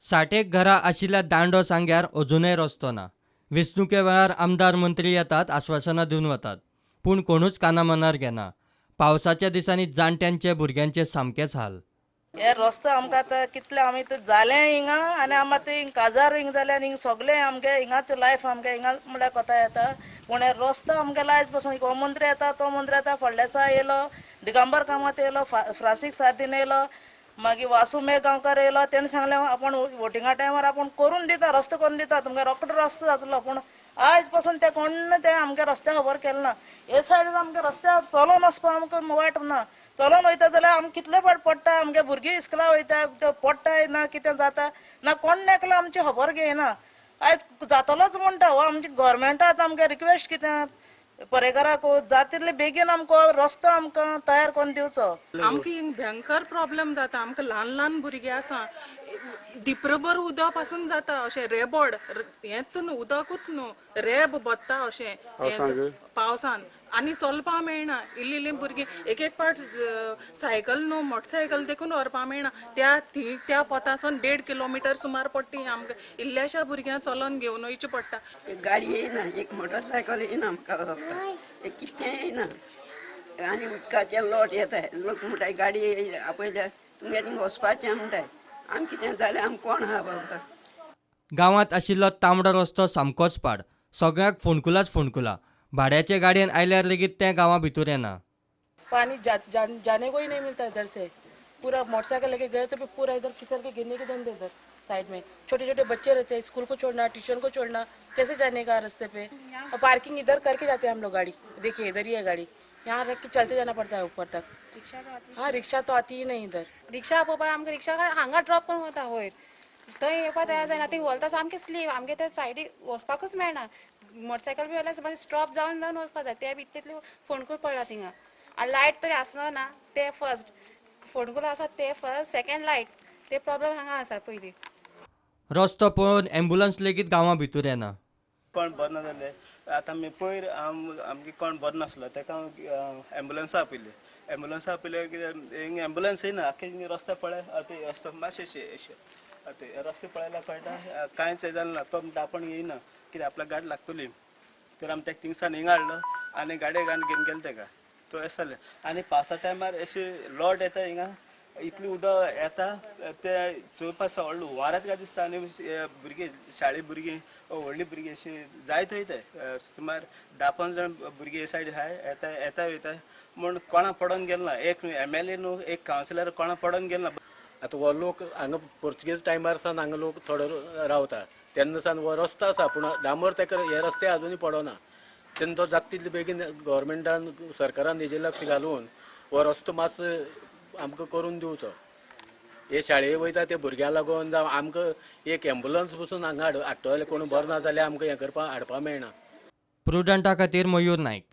साठ एक घरां आशिल्ल्या दांडो सांग्यार अजुनय रस्तो ना. वेंचणुके वेळार आमदार मंत्री येतात, आश्वासनां दिवन वतात, पूण कोणूच कानामनार घेना. पावसाच्या दिसांनी जाणट्यांचे भुरग्यांचे सामकेच हाल. हे रस्तो आमकां आतां कितले आमी आतां जालें हिंगा आनी आमी आतां हिंग काजार हिंग जालें आनी हिंग सगळें आमगे हिंगाच लायफ आमगे हिंगा म्हणल्यार कोता येता. पूण हे रस्तो आमगे लायफ पासून हो मंत्री येता, तो मंत्री येता, फडणीसा येयलो, दिगंबर कामत येयलो, फ्रांसीस सार्दीन येयलो, मागीर वासू मेघ गांवकार येयलो. तेणें सांगलें आपूण वोटिंगा टायमार आपूण करून दिता, रस्तो करून दिता, तुमगे रोकडो रस्तो जातलो. पूण आयज पासून ते कोण ते आमगे रस्त्या खबर केलें ना. हे सायडीन आमगे रस्त्यार चलोन वचपा आमकां वायट ना. चलोन वयता जाल्यार आमकां कितले फावट पडटा, आमगे भुरगीं इस्कुला वयता ते पडटाय ना, कितें जाता ना, कोण एकलो आमची खबर घेयना. आयज जातलोच म्हणटा हो आमची गोवोरमेंटा. आतां आमगे रिक्वेस्ट कितें पर्येकाराक, जाता तितले बेगीन आमकां रस्तो आमकां तयार करून दिवचो. आमकां हिंग भयंकर प्रॉब्लम जाता. आमकां ल्हान ल्हान भुरगीं आसा, दिप्रभर उदक पासून जाता अशें रेबड हेंच न्हू, उदकूच न्हू, रेब भरता अशें हेंच पावसान आनी चलपा मेळना. इल्ली इल्ली भुरगीं एक एक पाट सायकल न्हू, मोटरसायकल देखून व्हरपा मेळना. त्या थंय त्या पोतासून 1.5 किलोमिटर सुमार पडटा. आमकां इल्ल्याश्या भुरग्यांक चलोन घेवन वयचें पडटा. एक गाडी येयना, एक मोटरसायकल येयना आमकां वचपाक, एक कितें येयना. आनी उदकाचे लोट येता, लोक म्हणटाय गाडी आपयल्या तुमगे थिंग वचपाचें म्हणटाय. आम कितें जालें, आम कोण आहा बाबा. गांवांत आशिल्लो तांबडो रस्तो सामकोच पाड. सगळ्याक फोंडकुलाच फोंडकुलां. भाड्याचे गाडयेन आयल्यार लेगीत तें गांवा भितर येना. पानी जा, जा, जाने को ही नहीं मिलता इधर से. पूरा मोटरसाइकिल लेके गए तो फिर पूरा इधर फिसल के गिरने के धंधे. इधर साइड में छोटे छोटे बच्चे रहते हैं, स्कूल को छोड़ना, ट्यूशन को छोड़ना, कैसे जाने का रास्ते पे? और पार्किंग इधर करके जाते हैं हम लोग. गाड़ी देखिए, इधर ही है गाड़ी, यहाँ रख के चलते जाना पड़ता है ऊपर तक. हाँ, रिक्शा तो आती ही नहीं इधर. रिक्षा आपोवपाक आमकां रिक्षा हांगा ड्रॉप करून वता वयर, थंय येवपा तयार जायना. ती वलता सामकी स्लीप, आमगे ते सायडीक वचपाकूच मेळना. मोटरसायकल बी व्हेल्यार मागीर स्टॉप जावन जावन वचपा जाय. ते बी तितले फोंडकूल पडला थिंगा. आनी लायट तरी आसना ना. ते फर्स्ट फोंडकूल आसा ते फर्स्ट, सेकंड लायट, ते प्रॉब्लम हांगा आसा पयलीं. रस्तो पळोवन एम्बुलन्स लेगीत गांवा भितर येना. कोण बरो ना जालें, आतां आमी पयर आमगे कोण बरो नासलो, ताका हांव एम्बुलन्सा आपयली. एम्बुलन्सा आपयले कितें, हिंग एम्बुलन्स येयना. आख्खे हिंग रस्ते पळय, आतां रस्तो मातशें अशें अशें आतां हे रस्ते पळयल्यार कळटा, कांयच हें जालें ना. तो म्हणटा आपूण येयना, कित्याक आपल्याक गाडी लागतली. तर आमी ताका थिंगसान हिंगा हाडलो आनी गाडयेक आनी घेवन गेले ताका. तो अशें जालें. आनी पावसा टायमार अशें लोट येता हिंगा, इतलें उदक येता ते चोवपाक व्हडलो हुंवारात काय दिसता. आनी भुरगीं, शाळे भुरगीं, व्हडलीं भुरगीं अशीं जायत वयताय. सुमार 10-15 जाण भुरगीं हे सायड आहाय, येता येता वयता म्हूण कोणा पडोन गेल ना. एक एमएलए न्हू, एक कावन्सिलर कोणा पडोन गेल ना. आतां हो लोक हांगा पोर्चुगीज टायमार सावन हांगा लोक थोडो रावता, तेन्ना सावन हो रस्तो आसा, पूण डांबर ताका हे रस्ते अजुनूय पडना. तेन्ना तो जाता तितले बेगीन गव्हर्मेंटान, सरकारान हेजेर लक्ष घालून हो रस्तो मातसो आमकां करून दिवचो. हे शाळे वयता ते भुरग्यांक लागून जावं आमकां एक एम्बुलन्स पसून हांगा हाडटले. कोण बरो ना जाल्यार आमकां हें करपाक हाडपाक मेळना. प्रुडंटा खातीर मयूर नायक.